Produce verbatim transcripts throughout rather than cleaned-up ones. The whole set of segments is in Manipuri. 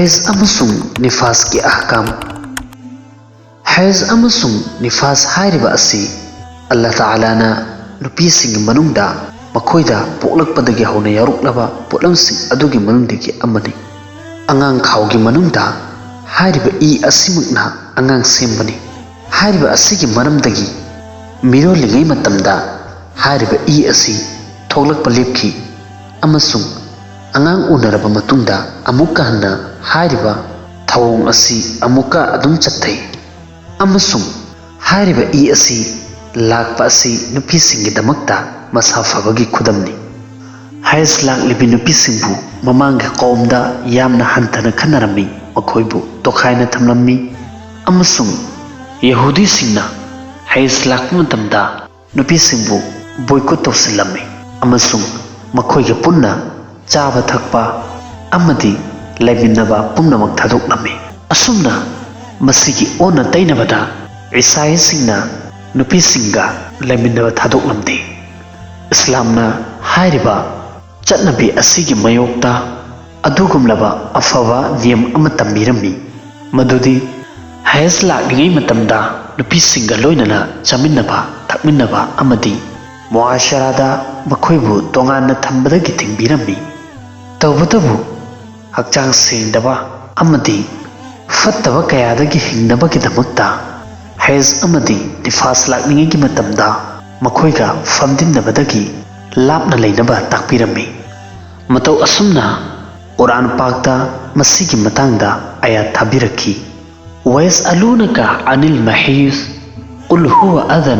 ꯍꯦꯖ ꯑꯃꯁꯨꯡ ꯅꯤꯐꯥꯁꯀꯤ ꯑꯍꯀꯥꯝ꯫ ꯍꯦꯖ ꯑꯃꯁꯨꯡ ꯅꯤꯐꯥꯁ ꯍꯥꯏꯔꯤꯕ ꯑꯁꯤ ꯑꯜꯂꯥꯍ ꯇꯥꯂꯥꯅ ꯅꯨꯄꯤꯁꯤꯡꯒꯤ ꯃꯅꯨꯡꯗ ꯃꯈꯣꯏꯗ ꯄꯣꯛꯂꯛꯄꯗꯒꯤ ꯍꯧꯅ ꯌꯥꯎꯔꯛꯂꯕ ꯄꯣꯠꯂꯝꯁꯤꯡ ꯑꯗꯨꯒꯤ ꯃꯅꯨꯡꯗꯒꯤ ꯑꯃꯅꯤ꯫ ꯑꯉꯥꯡ ꯈꯥꯎꯒꯤ ꯃꯅꯨꯡꯗ ꯍꯥꯏꯔꯤꯕ ꯏ ꯑꯁꯤꯃꯛꯅ ꯑꯉꯥꯡ ꯁꯦꯝꯕꯅꯤ꯫ ꯍꯥꯏꯔꯤꯕ ꯑꯁꯤꯒꯤ ꯃꯔꯝꯗꯒꯤ ꯃꯤꯔꯣꯜꯂꯤꯉꯩ ꯃꯇꯝꯗ ꯍꯥꯏꯔꯤꯕ ꯏ ꯑꯁꯤ ꯊꯣꯛꯂꯛꯄ ꯂꯦꯞꯈꯤ ꯑꯃꯁꯨꯡ ꯑꯉꯥꯡ ꯎꯅꯔꯕ ꯃꯇꯨꯡꯗ ꯑꯃꯨꯛꯀ ꯍꯟꯅ ꯍꯥꯏꯔꯤꯕ ꯊꯧꯑꯣꯡ ꯑꯁꯤ ꯑꯃꯨꯛꯀ ꯑꯗꯨꯝ ꯆꯠꯊꯩ꯫ ꯑꯃꯁꯨꯡ ꯍꯥꯏꯔꯤꯕ ꯏ ꯑꯁꯤ ꯂꯥꯛꯄ ꯑꯁꯤ ꯅꯨꯄꯤꯁꯤꯡꯒꯤꯗꯃꯛꯇ ꯃꯁꯥ ꯐꯕꯒꯤ ꯈꯨꯗꯝꯅꯤ꯫ ꯍꯦꯖ ꯂꯥꯛꯂꯤꯕꯤ ꯅꯨꯄꯤꯁꯤꯡꯕꯨ ꯃꯃꯥꯡꯒꯤ ꯀꯧꯝꯗ ꯌꯥꯝꯅ ꯍꯟꯊꯅ ꯈꯟꯅꯔꯝꯃꯤ, ꯃꯈꯣꯏꯕꯨ ꯇꯣꯈꯥꯏꯅ ꯊꯝꯂꯝꯃꯤ, ꯑꯃꯁꯨꯡ ꯌꯍꯨꯗꯤꯁꯤꯡꯅ ꯍꯦꯖ ꯂꯥꯛꯄ ꯃꯇꯝꯗ ꯅꯨꯄꯤꯁꯤꯡꯕꯨ ꯕꯣꯏꯀꯣꯠ ꯇꯧꯁꯤꯜꯂꯝꯃꯤ ꯑꯃꯁꯨꯡ ꯃꯈꯣꯏꯒ ꯄꯨꯟꯅ ꯆꯥꯕ ꯊꯛꯄ ꯑꯃꯗꯤ ꯂꯩꯃꯤꯟꯅꯕ ꯄꯨꯝꯅꯃꯛ ꯊꯥꯗꯣꯛꯂꯝꯃꯤ꯫ ꯑꯁꯨꯝꯅ ꯃꯁꯤꯒꯤ ꯑꯣꯟꯅ ꯇꯩꯅꯕꯗ ꯏꯁꯥꯏꯁꯤꯡꯅ ꯅꯨꯄꯤꯁꯤꯡꯒ ꯂꯩꯃꯤꯟꯅꯕ ꯊꯥꯗꯣꯛꯂꯝꯗꯦ꯫ ꯏꯁꯂꯥꯝꯅ ꯍꯥꯏꯔꯤꯕ ꯆꯠꯅꯕꯤ ꯑꯁꯤꯒꯤ ꯃꯥꯌꯣꯛꯇ ꯑꯗꯨꯒꯨꯝꯂꯕ ꯑꯐꯕ ꯅꯤꯌꯝ ꯑꯃ ꯇꯝꯕꯤꯔꯝꯃꯤ, ꯃꯗꯨꯗꯤ ꯍꯦꯖ ꯂꯥꯛꯂꯤꯉꯩ ꯃꯇꯝꯗ ꯅꯨꯄꯤꯁꯤꯡꯒ ꯂꯣꯏꯅꯅ ꯆꯥꯃꯤꯟꯅꯕ, ꯊꯛꯃꯤꯟꯅꯕ ꯑꯃꯗꯤ ꯃꯨꯑꯥꯁꯔꯥꯗ ꯃꯈꯣꯏꯕꯨ ꯇꯣꯉꯥꯟꯅ ꯊꯝꯕꯗꯒꯤ ꯊꯤꯡꯕꯤꯔꯝꯃꯤ꯫ ꯇꯧꯕꯇꯕꯨ, ꯍꯛꯆꯥꯡ ꯁꯦꯡꯗꯕ ꯑꯃꯗꯤ ꯐꯠꯇꯕ ꯀꯌꯥꯗꯒꯤ ꯍꯤꯡꯅꯕꯒꯤꯗꯃꯛꯇ ꯍꯦꯖ ꯑꯃꯗꯤ ꯅꯤꯐꯥꯁ ꯂꯥꯛꯂꯤꯉꯩꯒꯤ ꯃꯇꯝꯗ ꯃꯈꯣꯏꯒ ꯐꯝꯗꯤꯟꯅꯕꯗꯒꯤ ꯂꯥꯞꯅ ꯂꯩꯅꯕ ꯇꯥꯛꯄꯤꯔꯝꯃꯤ꯫ ꯃꯇꯧ ꯑꯁꯨꯝꯅ ꯀꯨꯔꯥꯟ ꯄꯥꯛꯇ ꯃꯁꯤꯒꯤ ꯃꯇꯥꯡꯗ ꯑꯥꯌꯥꯠ ꯊꯥꯕꯤꯔꯛꯈꯤ, ويسألونك عن المحيض قل هو أذى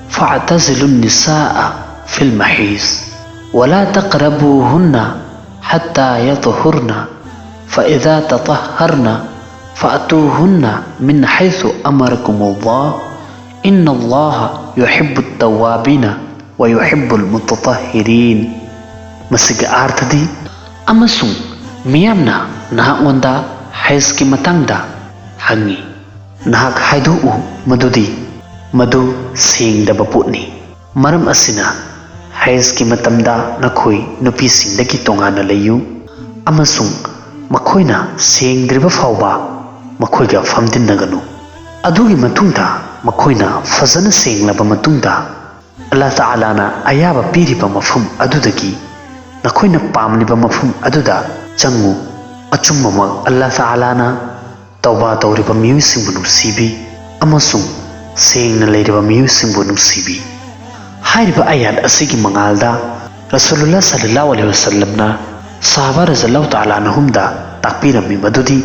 فاعتزلوا النساء في المحيض ولا تقربوهن حتى يطهرن فإذا تطهرن فأتوهن من حيث أمركم الله إن الله يحب التوابين ويحب المتطهرين꯫ ꯃꯁꯤꯒꯤ ꯑꯥꯔꯊꯗꯤ, ꯑꯃꯁꯨꯡ ꯃꯤꯌꯥꯝꯅ ꯅꯍꯥꯛꯉꯣꯟꯗ ꯍꯦꯖꯀꯤ ꯃꯇꯥꯡꯗ ꯍꯪꯉꯤ꯫ ꯅꯍꯥꯛ ꯍꯥꯏꯗꯣꯛꯎ ꯃꯗꯨꯗꯤ ꯃꯗꯨ ꯁꯦꯡꯗꯕ ꯄꯣꯠꯅꯤ꯫ ꯃꯔꯝ ꯑꯁꯤꯅ, ꯍꯦꯖꯀꯤ ꯃꯇꯝꯗ ꯅꯈꯣꯏ ꯅꯨꯄꯤꯁꯤꯡꯗꯒꯤ ꯇꯣꯉꯥꯟꯅ ꯂꯩꯌꯨ ꯑꯃꯁꯨꯡ ꯃꯈꯣꯏꯅ ꯁꯦꯡꯗ꯭ꯔꯤꯕ ꯐꯥꯎꯕ ꯃꯈꯣꯏꯒ ꯐꯝꯗꯤꯟꯅꯒꯅꯨ꯫ ꯑꯗꯨꯒꯤ ꯃꯇꯨꯡꯗ ꯃꯈꯣꯏꯅ ꯐꯖꯅ ꯁꯦꯡꯂꯕ ꯃꯇꯨꯡꯗ, ꯑꯜꯂꯥꯍ ꯇꯥꯂꯥꯅ ꯑꯌꯥꯕ ꯄꯤꯔꯤꯕ ꯃꯐꯝ ꯑꯗꯨꯗꯒꯤ ꯅꯈꯣꯏꯅ ꯄꯥꯝꯂꯤꯕ ꯃꯐꯝ ꯑꯗꯨꯗ ꯆꯪꯉꯨ꯫ ꯑꯆꯨꯝꯕꯃꯛ ꯑꯜꯂꯥꯍ ꯇꯥꯂꯥꯅ ꯇꯧꯕꯥ ꯇꯧꯔꯤꯕ ꯃꯤꯑꯣꯏꯁꯤꯡꯕꯨ ꯅꯨꯡꯁꯤꯕꯤ ꯑꯃꯁꯨꯡ ꯁꯦꯡꯅ ꯂꯩꯔꯤꯕ ꯃꯤꯑꯣꯏꯁꯤꯡꯕꯨ ꯅꯨꯡꯁꯤꯕꯤ꯫ ꯍꯥꯏꯔꯤꯕ ꯑꯌꯥꯠ ꯑꯁꯤꯒꯤ ꯃꯉꯥꯜꯗ ꯔꯁꯨꯂꯨꯜꯂꯥꯍ ꯁꯜꯂꯜꯂꯥꯍꯨ ꯑꯂꯩꯍꯤ ꯋꯁꯜꯂꯝꯅ ꯁꯍꯥꯕꯥ ꯔꯖꯜꯂꯥꯍꯨ ꯇꯥꯂꯥ ꯑꯟꯍꯨꯝꯗ ꯇꯥꯛꯄꯤꯔꯝꯃꯤ ꯃꯗꯨꯗꯤ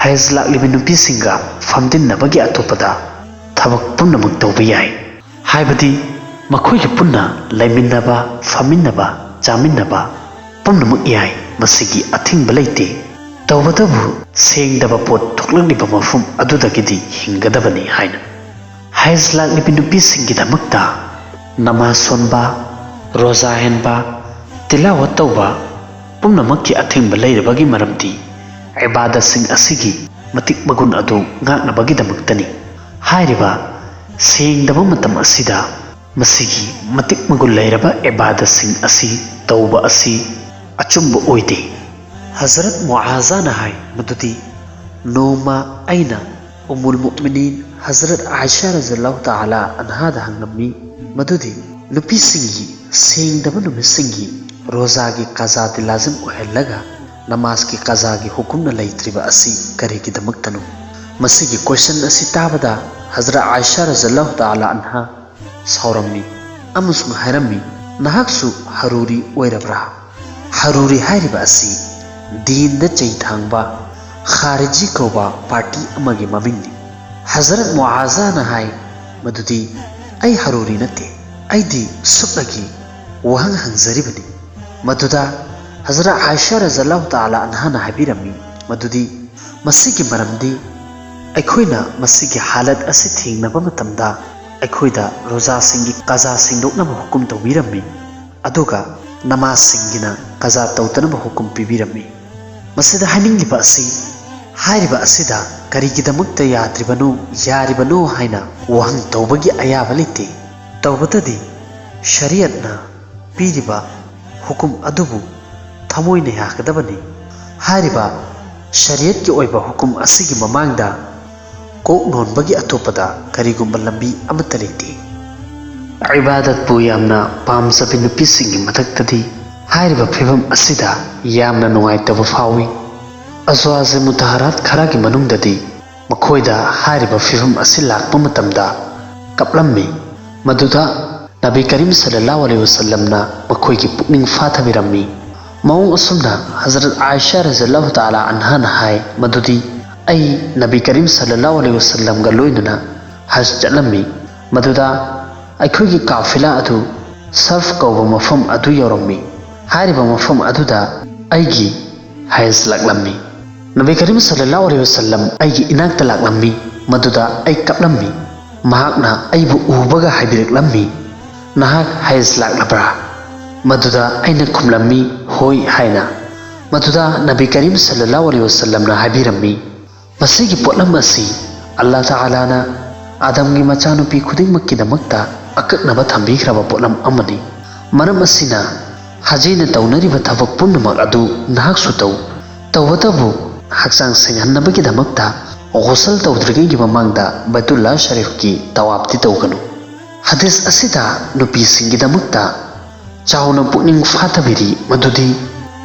ꯍꯩꯖ ꯂꯥꯛꯂꯤꯕ ꯅꯨꯄꯤꯁꯤꯡꯒ ꯐꯝꯗꯤꯟꯅꯕꯒꯤ ꯑꯇꯣꯞꯄꯗ ꯊꯕꯛ ꯄꯨꯝꯅꯃꯛ ꯇꯧꯕ ꯌꯥꯏ꯫ ꯍꯥꯏꯕꯗꯤ ꯃꯈꯣꯏꯒ ꯄꯨꯟꯅ ꯂꯩꯃꯤꯟꯅꯕ, ꯐꯝꯃꯤꯟꯅꯕ, ꯆꯥꯃꯤꯟꯅꯕ ꯄꯨꯝꯅꯃꯛ ꯌꯥꯏ, ꯃꯁꯤꯒꯤ ꯑꯊꯤꯡꯕ ꯂꯩꯇꯦ꯫ ꯇꯧꯕꯇꯕꯨ ꯁꯦꯡꯗꯕ ꯄꯣꯠ ꯊꯣꯛꯂꯛꯂꯤꯕ ꯃꯐꯝ ꯑꯗꯨꯗꯒꯤꯗꯤ ꯍꯤꯡꯒꯗꯕꯅꯤ ꯍꯥꯏꯅ꯫ ꯍꯩꯖ ꯂꯥꯛꯂꯤꯕꯤ ꯅꯨꯄꯤꯁꯤꯡꯒꯤꯗꯃꯛꯇ ꯅꯃꯥꯖ ꯁꯣꯟꯕ, ꯔꯣꯖꯥ ꯍꯦꯟꯕ, ꯇꯤꯂꯥꯋꯠ ꯇꯧꯕ ꯄꯨꯝꯅꯃꯛꯀꯤ ꯑꯊꯤꯡꯕ ꯂꯩꯔꯕꯒꯤ ꯃꯔꯝꯗꯤ ꯏꯕꯥꯗꯠꯁꯤꯡ ꯑꯁꯤꯒꯤ ꯃꯇꯤꯛ ꯃꯒꯨꯟ ꯑꯗꯨ ꯉꯥꯛꯅꯕꯒꯤꯗꯃꯛꯇꯅꯤ꯫ ꯍꯥꯏꯔꯤꯕ ꯁꯦꯡꯗꯕ ꯃꯇꯝ ꯑꯁꯤꯗ ꯃꯁꯤꯒꯤ ꯃꯇꯤꯛ ꯃꯒꯨꯟ ꯂꯩꯔꯕ ꯏꯕꯥꯗꯠꯁꯤꯡ ꯑꯁꯤ ꯇꯧꯕ ꯑꯁꯤ ꯑꯆꯨꯝꯕ ꯑꯣꯏꯗꯦ꯫ ꯍꯖꯔꯠ ꯃꯨꯑꯥꯖꯥꯅ ꯍꯥꯏ ꯃꯗꯨꯗꯤ, ꯅꯣꯡꯃ ꯑꯩꯅ ꯎꯝꯃꯨꯜ ꯃꯨꯑꯃꯤꯅꯤꯟ ꯍꯖꯔꯠ ꯑꯥꯏꯁꯥ ꯔꯖꯜꯂꯥꯍꯨ ꯇꯥꯂꯥ ꯑꯟꯍꯥꯗ ꯍꯪꯂꯝꯃꯤ ꯃꯗꯨꯗꯤ ꯅꯨꯄꯤꯁꯤꯡꯒꯤ ꯁꯦꯡꯗꯕ ꯅꯨꯃꯤꯠꯁꯤꯡꯒꯤ ꯔꯣꯖꯥꯒꯤ ꯀꯖꯥꯗꯤ ꯂꯥꯖꯤꯝ ꯑꯣꯏꯍꯜꯂꯒ ꯅꯃꯥꯖꯀꯤ ꯀꯖꯥꯒꯤ ꯍꯨꯀꯨꯝꯅ ꯂꯩꯇ꯭ꯔꯤꯕ ꯑꯁꯤ ꯀꯔꯤꯒꯤꯗꯃꯛꯇꯅꯣ? ꯃꯁꯤꯒꯤ ꯀꯣꯏꯁꯟ ꯑꯁꯤ ꯇꯥꯕꯗ ꯍꯖꯔꯠ ꯑꯥꯏꯁꯥ ꯔꯖꯜꯂꯥꯍꯨ ꯇꯥꯂꯥ ꯑꯟꯍꯥ ꯁꯥꯎꯔꯝꯃꯤ ꯑꯃꯁꯨꯡ ꯍꯥꯏꯔꯝꯃꯤ, "ꯅꯍꯥꯛꯁꯨ ꯍꯔꯨꯔꯤ ꯑꯣꯏꯔꯕ꯭ꯔꯥ?" ꯍꯔꯨꯔꯤ ꯍꯥꯏꯔꯤꯕ ꯑꯁꯤ ꯗꯤꯟꯗ ꯆꯩ ꯊꯥꯡꯕ ꯈꯥꯔꯤꯖꯤ ꯀꯧꯕ ꯄꯥꯔꯇꯤ ꯑꯃꯒꯤ ꯃꯃꯤꯡꯅꯤ꯫ ꯍꯖꯔꯠ ꯃꯨꯑꯥꯖꯥꯅ ꯍꯥꯏ ꯃꯗꯨꯗꯤ, "ꯑꯩ ꯍꯔꯨꯔꯤ ꯅꯠꯇꯦ, ꯑꯩꯗꯤ ꯁꯨꯞꯅꯒꯤ ꯋꯥꯍꯪ ꯍꯪꯖꯔꯤꯕꯅꯤ"꯫ ꯃꯗꯨꯗ ꯍꯖꯔꯠ ꯑꯥꯏꯁꯥ ꯔꯖꯜꯂꯥꯍꯨ ꯇꯥꯂꯥ ꯑꯟꯍꯥꯅ ꯍꯥꯏꯕꯤꯔꯝꯃꯤ ꯃꯗꯨꯗꯤ, ꯃꯁꯤꯒꯤ ꯃꯔꯝꯗꯤ ꯑꯩꯈꯣꯏꯅ ꯃꯁꯤꯒꯤ ꯍꯥꯂꯠ ꯑꯁꯤ ꯊꯦꯡꯅꯕ ꯃꯇꯝꯗ ꯑꯩꯈꯣꯏꯗ ꯔꯣꯖꯥꯁꯤꯡꯒꯤ ꯀꯖꯥ ꯁꯦꯡꯗꯣꯛꯅꯕ ꯍꯨꯀꯨꯝ ꯇꯧꯕꯤꯔꯝꯃꯤ, ꯑꯗꯨꯒ ꯅꯃꯥꯖꯁꯤꯡꯒꯤꯅ ꯀꯖꯥ ꯇꯧꯗꯅꯕ ꯍꯨꯀꯨꯝ ꯄꯤꯕꯤꯔꯝꯃꯤ꯫ ꯃꯁꯤꯗ ꯍꯥꯏꯅꯤꯡꯂꯤꯕ ꯑꯁꯤ, ꯍꯥꯏꯔꯤꯕ ꯑꯁꯤꯗ ꯀꯔꯤꯒꯤꯗꯃꯛꯇ ꯌꯥꯗ꯭ꯔꯤꯕꯅꯣ, ꯌꯥꯔꯤꯕꯅꯣ ꯍꯥꯏꯅ ꯋꯥꯍꯪ ꯇꯧꯕꯒꯤ ꯑꯌꯥꯕ ꯂꯩꯇꯦ꯫ ꯇꯧꯕꯇꯗꯤ ꯁꯔꯤꯌꯠꯅ ꯄꯤꯔꯤꯕ ꯍꯨꯀꯨꯝ ꯑꯗꯨꯕꯨ ꯊꯃꯣꯏꯅ ꯌꯥꯒꯗꯕꯅꯤ꯫ ꯍꯥꯏꯔꯤꯕ ꯁꯔꯤꯌꯠꯀꯤ ꯑꯣꯏꯕ ꯍꯨꯀꯨꯝ ꯑꯁꯤꯒꯤ ꯃꯃꯥꯡꯗ ꯀꯣꯛ ꯅꯣꯟꯕꯒꯤ ꯑꯇꯣꯞꯄꯗ ꯀꯔꯤꯒꯨꯝꯕ ꯂꯝꯕꯤ ꯑꯃꯠꯇ ꯂꯩꯇꯦ꯫ ꯏꯕꯥꯗꯠꯄꯨ ꯌꯥꯝꯅ ꯄꯥꯝꯖꯕꯤ ꯅꯨꯄꯤꯁꯤꯡꯒꯤ ꯃꯊꯛꯇꯗꯤ ꯍꯥꯏꯔꯤꯕ ꯐꯤꯕꯝ ꯑꯁꯤꯗ ꯌꯥꯝꯅ ꯅꯨꯡꯉꯥꯏꯇꯕ ꯐꯥꯎꯏ꯫ ꯑꯖꯋꯥꯖꯦ ꯃꯨꯇꯍꯔꯥꯠ ꯈꯔꯒꯤ ꯃꯅꯨꯡꯗꯗꯤ ꯃꯈꯣꯏꯗ ꯍꯥꯏꯔꯤꯕ ꯐꯤꯕꯝ ꯑꯁꯤ ꯂꯥꯛꯄ ꯃꯇꯝꯗ ꯀꯞꯂꯝꯃꯤ꯫ ꯃꯗꯨꯗ ꯅꯕꯤ ꯀꯔꯤꯝ ꯁꯜꯂꯜꯂꯥꯍꯨ ꯑꯂꯩꯍꯤ ꯋꯁꯜꯂꯝꯅ ꯃꯈꯣꯏꯒꯤ ꯄꯨꯛꯅꯤꯡ ꯐꯥꯊꯕꯤꯔꯝꯃꯤ꯫ ꯃꯑꯣꯡ ꯑꯁꯨꯝꯅ ꯍꯖꯔꯠ ꯑꯥꯏꯁꯥ ꯔꯖꯜꯂꯥꯍꯨ ꯇꯥꯂꯥ ꯑꯟꯍꯥꯅ ꯍꯥꯏ ꯃꯗꯨꯗꯤ, ꯑꯩ ꯅꯕꯤ ꯀꯔꯤꯝ ꯁꯜꯂꯜꯂꯥꯍꯨ ꯑꯂꯩꯍꯤ ꯋꯁꯜꯂꯝꯒ ꯂꯣꯏꯅꯅ ꯍꯖ ꯆꯠꯂꯝꯃꯤ꯫ ꯃꯗꯨꯗ ꯑꯩꯈꯣꯏꯒꯤ ꯀꯥꯐꯤꯂꯥ ꯑꯗꯨ ꯁꯔꯐ ꯀꯧꯕ ꯃꯐꯝ ꯑꯗꯨ ꯌꯧꯔꯝꯃꯤ꯫ ꯍꯥꯏꯔꯤꯕ ꯃꯐꯝ ꯑꯗꯨꯗ ꯑꯩꯒꯤ ꯍꯌꯖ ꯂꯥꯛꯂꯝꯃꯤ꯫ ꯅꯕꯤ ꯀꯔꯤꯝ ꯁꯜꯂꯜꯂꯥꯍꯨ ꯑꯂꯩꯍꯤ ꯋꯁꯜꯂꯝ ꯑꯩꯒꯤ ꯏꯅꯥꯛꯇ ꯂꯥꯛꯂꯝꯃꯤ꯫ ꯃꯗꯨꯗ ꯑꯩ ꯀꯞꯂꯝꯃꯤ꯫ ꯃꯍꯥꯛꯅ ꯑꯩꯕꯨ ꯎꯕꯒ ꯍꯥꯏꯕꯤꯔꯛꯂꯝꯃꯤ, "ꯅꯍꯥꯛ ꯍꯌꯖ ꯂꯥꯛꯂꯕ꯭ꯔꯥ?" ꯃꯗꯨꯗ ꯑꯩꯅ ꯈꯨꯝꯂꯝꯃꯤ, "ꯍꯣꯏ" ꯍꯥꯏꯅ꯫ ꯃꯗꯨꯗ ꯅꯕꯤ ꯀꯔꯤꯝ ꯁꯜꯂꯜꯂꯥꯍꯨ ꯑꯂꯩꯍꯤ ꯋꯁꯜꯂꯝꯅ ꯍꯥꯏꯕꯤꯔꯝꯃꯤ, ꯃꯁꯤꯒꯤ ꯄꯣꯠꯂꯝ ꯑꯁꯤ ꯑꯜꯂꯥ ꯇꯥꯂꯥꯅ ꯑꯥꯗꯝꯒꯤ ꯃꯆꯥꯅꯨꯄꯤ ꯈꯨꯗꯤꯡꯃꯛꯀꯤꯗꯃꯛꯇ ꯑꯀꯛꯅꯕ ꯊꯝꯕꯤꯈ꯭ꯔꯕ ꯄꯣꯠꯂꯝ ꯑꯃꯅꯤ꯫ ꯃꯔꯝ ꯑꯁꯤꯅ ꯍꯖꯤꯅ ꯇꯧꯅꯔꯤꯕ ꯊꯕꯛ ꯄꯨꯝꯅꯃꯛ ꯑꯗꯨ ꯅꯍꯥꯛꯁꯨ ꯇꯧ꯫ ꯇꯧꯕꯇꯕꯨ ꯍꯛꯆꯥꯡ ꯁꯦꯡꯍꯟꯅꯕꯒꯤꯗꯃꯛꯇ ꯒꯨꯁꯜ ꯇꯧꯗ꯭ꯔꯤꯉꯩꯒꯤ ꯃꯃꯥꯡꯗ ꯕꯩꯇꯨꯜꯂꯥ ꯁꯔꯤꯐꯀꯤ ꯇꯋꯥꯞꯇꯤ ꯇꯧꯒꯅꯨ꯫ ꯍꯗꯤꯁ ꯑꯁꯤꯗ ꯅꯨꯄꯤꯁꯤꯡꯒꯤꯗꯃꯛꯇ ꯆꯥꯎꯅ ꯄꯨꯛꯅꯤꯡ ꯐꯥꯊꯕꯤꯔꯤ ꯃꯗꯨꯗꯤ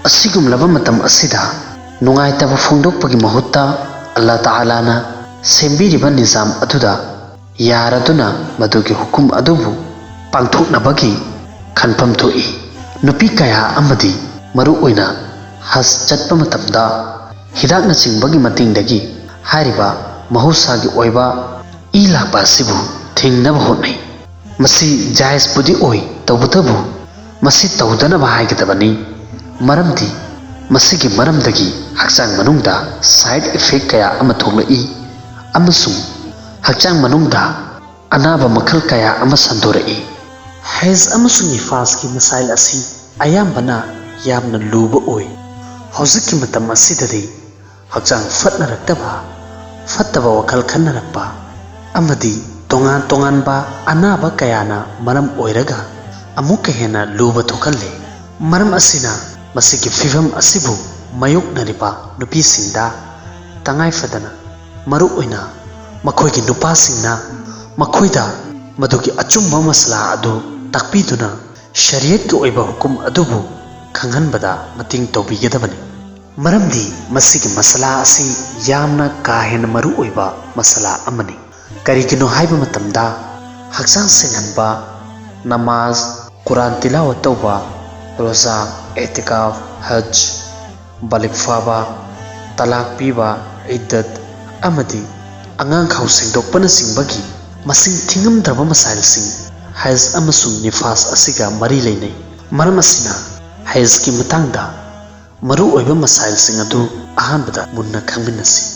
ꯑꯁꯤꯒꯨꯝꯂꯕ ꯃꯇꯝ ꯑꯁꯤꯗ ꯅꯨꯡꯉꯥꯏꯇꯕ ꯐꯣꯡꯗꯣꯛꯄꯒꯤ ꯃꯍꯨꯠꯇ ꯑꯜꯂꯥ ꯇꯥꯂꯥꯅ ꯁꯦꯝꯕꯤꯔꯤꯕ ꯅꯤꯖꯥꯝ ꯑꯗꯨꯗ ꯌꯥꯔꯗꯨꯅ ꯃꯗꯨꯒꯤ ꯍꯨꯀꯨꯝ ꯑꯗꯨꯕꯨ ꯄꯥꯡꯊꯣꯛꯅꯕꯒꯤ ꯈꯟꯐꯝ ꯊꯣꯛꯏ꯫ ꯅꯨꯄꯤ ꯀꯌꯥ ꯑꯃꯗꯤ ꯃꯔꯨꯑꯣꯏꯅ ꯍꯖ ꯆꯠꯄ ꯃꯇꯝꯗ ꯍꯤꯗꯥꯛꯅꯆꯤꯡꯕꯒꯤ ꯃꯇꯦꯡꯗꯒꯤ ꯍꯥꯏꯔꯤꯕ ꯃꯍꯧꯁꯥꯒꯤ ꯑꯣꯏꯕ ꯏ ꯂꯥꯛꯄ ꯑꯁꯤꯕꯨ ꯊꯤꯡꯅꯕ ꯍꯣꯠꯅꯩ꯫ ꯃꯁꯤ ꯖꯥꯏꯖꯄꯨꯗꯤ ꯑꯣꯏ, ꯇꯧꯕꯇꯕꯨ ꯃꯁꯤ ꯇꯧꯗꯅꯕ ꯍꯥꯏꯒꯗꯕꯅꯤ, ꯃꯔꯝꯗꯤ ꯃꯁꯤꯒꯤ ꯃꯔꯝꯗꯒꯤ ꯍꯛꯆꯥꯡ ꯃꯅꯨꯡꯗ ꯁꯥꯏꯗ ꯏꯐꯦꯛ ꯀꯌꯥ ꯑꯃ ꯊꯣꯛꯂꯛꯏ ꯑꯃꯁꯨꯡ ꯍꯛꯆꯥꯡ ꯃꯅꯨꯡꯗ ꯑꯅꯥꯕ ꯃꯈꯜ ꯀꯌꯥ ꯑꯃ ꯁꯟꯗꯣꯔꯛꯏ꯫ ꯍꯦꯖ ꯑꯃꯁꯨꯡ ꯅꯤꯐꯥꯁꯀꯤ ꯃꯁꯥꯏꯜ ꯑꯁꯤ ꯑꯌꯥꯝꯕꯅ ꯌꯥꯝꯅ ꯂꯨꯕ ꯑꯣꯏ꯫ ꯍꯧꯖꯤꯛꯀꯤ ꯃꯇꯝ ꯑꯁꯤꯗꯗꯤ ꯍꯛꯆꯥꯡ ꯐꯠꯅꯔꯛꯇꯕ, ꯐꯠꯇꯕ ꯋꯥꯈꯜ ꯈꯟꯅꯔꯛꯄ ꯑꯃꯗꯤ ꯇꯣꯉꯥꯟ ꯇꯣꯉꯥꯟꯕ ꯑꯅꯥꯕ ꯀꯌꯥꯅ ꯃꯔꯝ ꯑꯣꯏꯔꯒ ꯑꯃꯨꯛꯀ ꯍꯦꯟꯅ ꯂꯨꯕ ꯊꯣꯛꯍꯜꯂꯦ꯫ ꯃꯔꯝ ꯑꯁꯤꯅ ꯃꯁꯤꯒꯤ ꯐꯤꯚꯝ ꯑꯁꯤꯕꯨ ꯃꯥꯌꯣꯛꯅꯔꯤꯕ ꯅꯨꯄꯤꯁꯤꯡꯗ ꯇꯉꯥꯏ ꯐꯗꯅ, ꯃꯔꯨ ꯑꯣꯏꯅ ꯃꯈꯣꯏꯒꯤ ꯅꯨꯄꯥꯁꯤꯡꯅ ꯃꯈꯣꯏꯗ ꯃꯗꯨꯒꯤ ꯑꯆꯨꯝꯕ ꯃꯁꯥꯂꯥ ꯑꯗꯨ ꯇꯥꯛꯄꯤꯗꯨꯅ ꯁꯔꯤꯌꯠꯀꯤ ꯑꯣꯏꯕ ꯍꯨꯀꯨꯝ ꯑꯗꯨꯕꯨ ꯈꯪꯍꯟꯕꯗ ꯃꯇꯦꯡ ꯇꯧꯕꯤꯒꯗꯕꯅꯤ꯫ ꯃꯔꯝꯗꯤ ꯃꯁꯤꯒꯤ ꯃꯁꯥꯂꯥ ꯑꯁꯤ ꯌꯥꯝꯅ ꯀꯥ ꯍꯦꯟꯅ ꯃꯔꯨ ꯑꯣꯏꯕ ꯃꯁꯥꯂꯥ ꯑꯃꯅꯤ꯫ ꯀꯔꯤꯒꯤꯅꯣ ꯍꯥꯏꯕ ꯃꯇꯝꯗ, ꯍꯛꯆꯥꯡ ꯁꯦꯡꯍꯟꯕ, ꯅꯃꯥꯖ, ꯀꯨꯔꯥꯟ ꯇꯤꯂꯥꯋꯠ ꯇꯧꯕ, ꯔꯣꯖꯥ, ꯑꯦꯇꯤꯀꯥꯐ, ꯍꯖ, ꯕꯥꯂꯤꯒ ꯐꯥꯕ, ꯇꯂꯥꯛ ꯄꯤꯕ, ꯏꯗꯗ, ꯑꯃꯗꯤ ꯑꯉꯥꯡꯈꯥꯎ ꯁꯦꯡꯗꯣꯛꯄꯅꯆꯤꯡꯕꯒꯤ ꯃꯁꯤꯡ ꯊꯤꯉꯝꯗ꯭ꯔꯕ ꯃꯁꯥꯏꯜꯁꯤꯡ, ꯍꯩꯖ ꯑꯃꯁꯨꯡ ꯅꯤꯐꯥꯁ ꯑꯁꯤꯒ ꯃꯔꯤ ꯂꯩꯅꯩ꯫ ꯃꯔꯝ ꯑꯁꯤꯅ, ꯍꯩꯖꯀꯤ ꯃꯇꯥꯡꯗ ꯃꯔꯨ ꯑꯣꯏꯕ ꯃꯁꯥꯏꯜꯁꯤꯡ ꯑꯗꯨ ꯑꯍꯥꯟꯕꯗ ꯃꯨꯟꯅ ꯈꯪꯃꯤꯟꯅꯁꯤ꯫